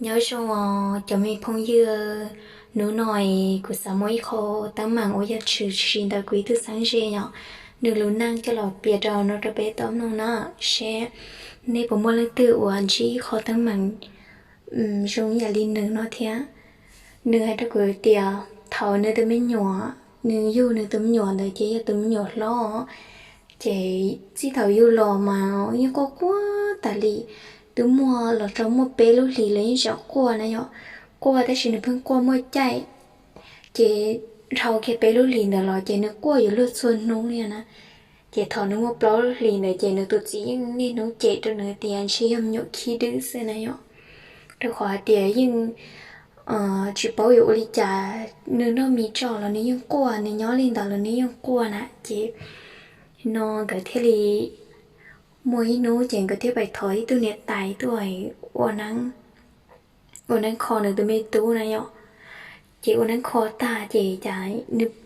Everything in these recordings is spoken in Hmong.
Nyob zoo os cov me phooj ywg, hnub no kuv xav muab ib qho teeb meem uas yog tshwm sim ntawm kuv ib tug txheeb ze yom, nws lus neej coj los piav rau no rau peb tau mloog na, seb nej puas muaj leej twg uas ntsib ib qho teeb meem zoo yam li nws no thiab. Nws hais rau kuv tias thaum nws tus me nyuam, nws yug nws tus me nyuam ntawd ces yog tus me nyuam hlob, ces txij thaum yug los mas yeej quaj quaj tas li. Twb muaj los tau muaj peb lub hlis los yeej tseem quaj na yom, quaj tab sis nws pheej quaj muaj caij. Ces dhau kiag peb lub hlis ntawd los ces nws quaj yuav luag txhua hnub li na. Ces thaum nws muaj plaub lub hlis ntawd ces nws tus txiv yeej niaj hnub cem rau nws tias ntshe yog me nyuam khib dwb xwb na yom, rau qhov hais tias yeej tsis paub yuav ua li cas, nws noj mis tso los nws yeej quaj, nws nyob li ntawd los nws yeej quaj na. Ces no nkawd thiaj li muaj ib hnub ces nkawd thiaj pais thov ib tug niam tais tuaj ua neeb kho nws tus me tub na yom. Ces ua neeb kho tag ces cas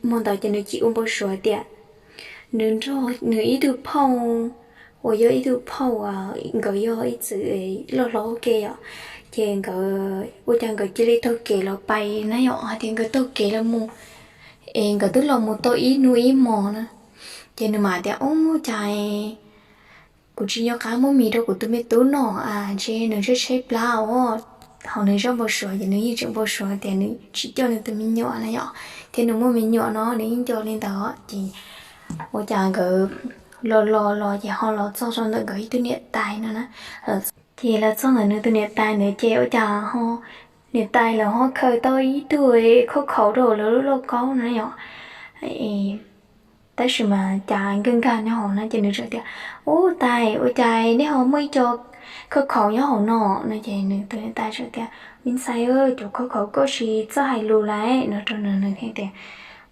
hmo ntawd ces nws cia li ua npau suav tias nws nrog nws ib tug phauj, uas yog ib tug phauj, nkawd yog ib txwm loj hlob ua ke yom, ces nkawd ua cas nkawd cia li taug kev los pais na yom, hais tias nkawd taug kev los mus, es nkawd twb los mus tau ib hnub ib hmos na. Ces nws mam tias ub cas kuv tsis nco qab muab mis rau kuv tus me tub noj, ntshe nws tshaib tshaib plab os. Hauv nws zaj npau suav ces nws yeej tseem npau suav tias nws tsis coj nws tus me nyuam na yom, thiab nws muaj me nyuam no nws yeej nco li ntawd. Ces ua cas nkawd los los los ces ho los txog rau ntawm nkawd ib tug niam tais no na. Ces los txog ntawm nws tus niam tais ntawd ces ua cas ho niam tais lawv ho khaws tau ib tug khauj khaum rau lawv lub lauj kaub na yom. Tab sis mas cas nkag nkag nyob hauv na ces nws txawm tias ub tais, ua cas nej ho muaj ib co khauj khaum nyob hauv no no? Ces nws tus niam tais txawm tias me ntxhais, cov khauj khaum koj tsis txawj hais lus lawm no rau nws, nws thiaj tias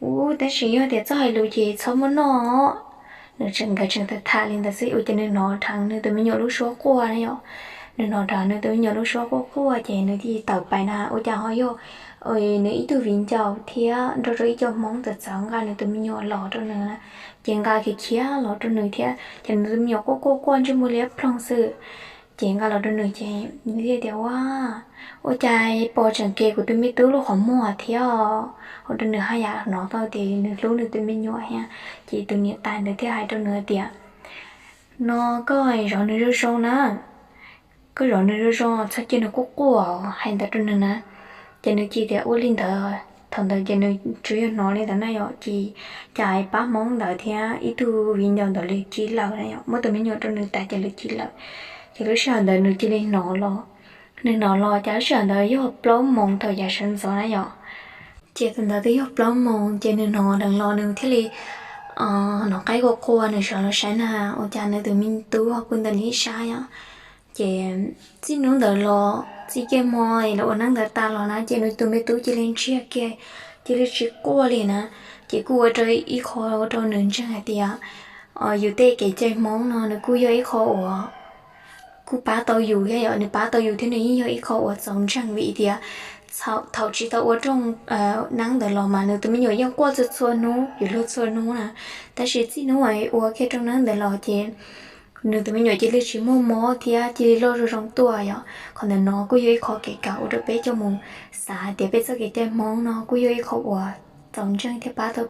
ub tab sis yog tias txawj hais lus ces txhob muab noj. Nws tseem, nkawd tseem tham tham li ntawd xwb ua cas nws hnov dheev nws tus me nyuam lub suab quaj na yom. Nws hnov dheev nws tus me nyuam lub suab quaj quaj ces nws thiaj tawm pais na ua cas ho yog nws ib tug viv ncaus thiab nrog rau ib co hmoob txawv txawv nqa nws tus me nyuam los rau nws na. Ces nqa khiav khiav los rau nws thiab ces nws tus me nyuam quaj quaj quaj ntsej muag liab ploog xwb. Ces nqa los rau nws ces nws thiaj tias ua ua cas pom tseem ke kuv tus me tub lub qhov muag thiab. Ua rau nws haj yam hnov tau tias nws hlub nws tus me nyuam thiab. Ces tus niam tais ntawd thiaj hais rau nws tias no koj zov nws zoo zoo na, koj zov nws zoo zoo txhob cia nws quaj quaj, hais ntawd rau nws na. Ces nws cia tias ua li ntawd, thaum ntawd ces nws tsuas yog hnov li ntawd na yom. Ces cas pab hmoob ntawd thiab ib tug viv ncaus ntawd lawv cia li lawm na yom, muab tus me nyuam rau nws tas ces lawv cia li lawm. Ces lub sij hawm ntawd nws cia li hnov los, nws hnov los cas lub sij hawm ntawd yog plaub moos thaum yav sawv ntxov na yom. Ces thaum ntawd twb yog plaub moos ces nws hnov dheev los nws thiaj li hnov qaib quaj quaj, nws sawv los saib na ua cas nws tus me tub ho pw ntawm nws ib sab yom. Ces txij hnub ntawd los txij kiag hmo lawv ua neeb ntawd tas los na ces nws tus me tub cia li ntsiag kiag, cia li tsis quaj li na. Ces kuj ua rau ib qho ua rau nws ntseeg hais tias yus tej kev cai hmoob no nws kuj yog ib qho uas kuj pab tau yus thiab yom, nws pab tau yus thiab nws yeej yog ib qho uas txaus ntseeg vim tias thaum tsis tau ua rooj neeb ntawd los mas nws tus me nyuam yeej quaj txhua txhua hnub yuav luag txhua hnub na. Tab sis txij hnub ua kiag rooj neeb ntawd los ces nws tus me nyuam cia li tsis muaj mob thiab cia li loj zoo zoo tuaj yom. Qhov ntawm no kuj yog ib qho kev kawm ua rau peb coj mus xav hais tias peb txoj kev cai hmoob no kuj yog ib qho uas txaus ntseeg thiab pab tau